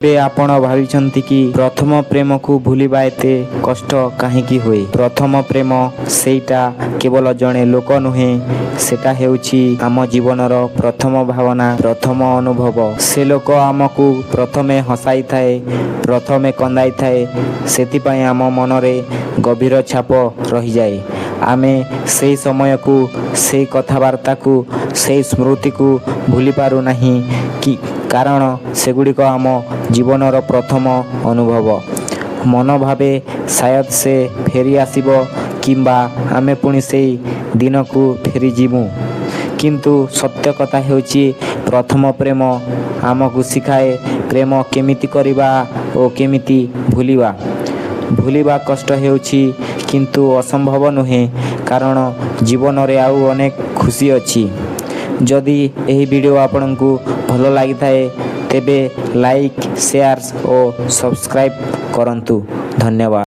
ଏବେ ଆପଣ ଭାବିଛନ୍ତି କି ପ୍ରଥମ ପ୍ରେମକୁ ଭୁଲିବା ଏତେ କଷ୍ଟ କାହିଁକି ହୁଏ? ପ୍ରଥମ ପ୍ରେମ ସେଇଟା କେବଳ ଜଣେ ଲୋକ ନୁହେଁ, ସେଟା ହେଉଛି ଆମ ଜୀବନର ପ୍ରଥମ ଭାବନା, ପ୍ରଥମ ଅନୁଭବ। ସେ ଲୋକ ଆମକୁ ପ୍ରଥମେ ହସାଇଥାଏ, ପ୍ରଥମେ କନ୍ଦାଇଥାଏ। ସେଥିପାଇଁ ଆମ ମନରେ ଗଭୀର ଛାପ ରହିଯାଏ। ଆମେ ସେଇ ସମୟକୁ, ସେଇ କଥାବାର୍ତ୍ତାକୁ, ସେଇ ସ୍ମୃତିକୁ ଭୁଲିପାରୁ ନାହିଁ କି, କାରଣ ସେଗୁଡ଼ିକ ଆମ ଜୀବନର ପ୍ରଥମ ଅନୁଭବ। ମନ ଭାବେ ସାୟଦ ସେ ଫେରି ଆସିବ କିମ୍ବା ଆମେ ପୁଣି ସେଇ ଦିନକୁ ଫେରିଯିବୁ। କିନ୍ତୁ ସତ୍ୟ କଥା ହେଉଛି, ପ୍ରଥମ ପ୍ରେମ ଆମକୁ ଶିଖାଏ ପ୍ରେମ କେମିତି କରିବା ଓ କେମିତି ଭୁଲିବା। ଭୁଲିବା କଷ୍ଟ ହେଉଛି, କିନ୍ତୁ ଅସମ୍ଭବ ନୁହେଁ, କାରଣ ଜୀବନରେ ଆଉ ଅନେକ ଖୁସି ଅଛି। ଯଦି ଏହି ଭିଡ଼ିଓ ଆପଣଙ୍କୁ ଭଲ ଲାଗିଥାଏ, ତେବେ ଲାଇକ୍, ସେୟାର ଓ ସବସ୍କ୍ରାଇବ୍ କରନ୍ତୁ। ଧନ୍ୟବାଦ।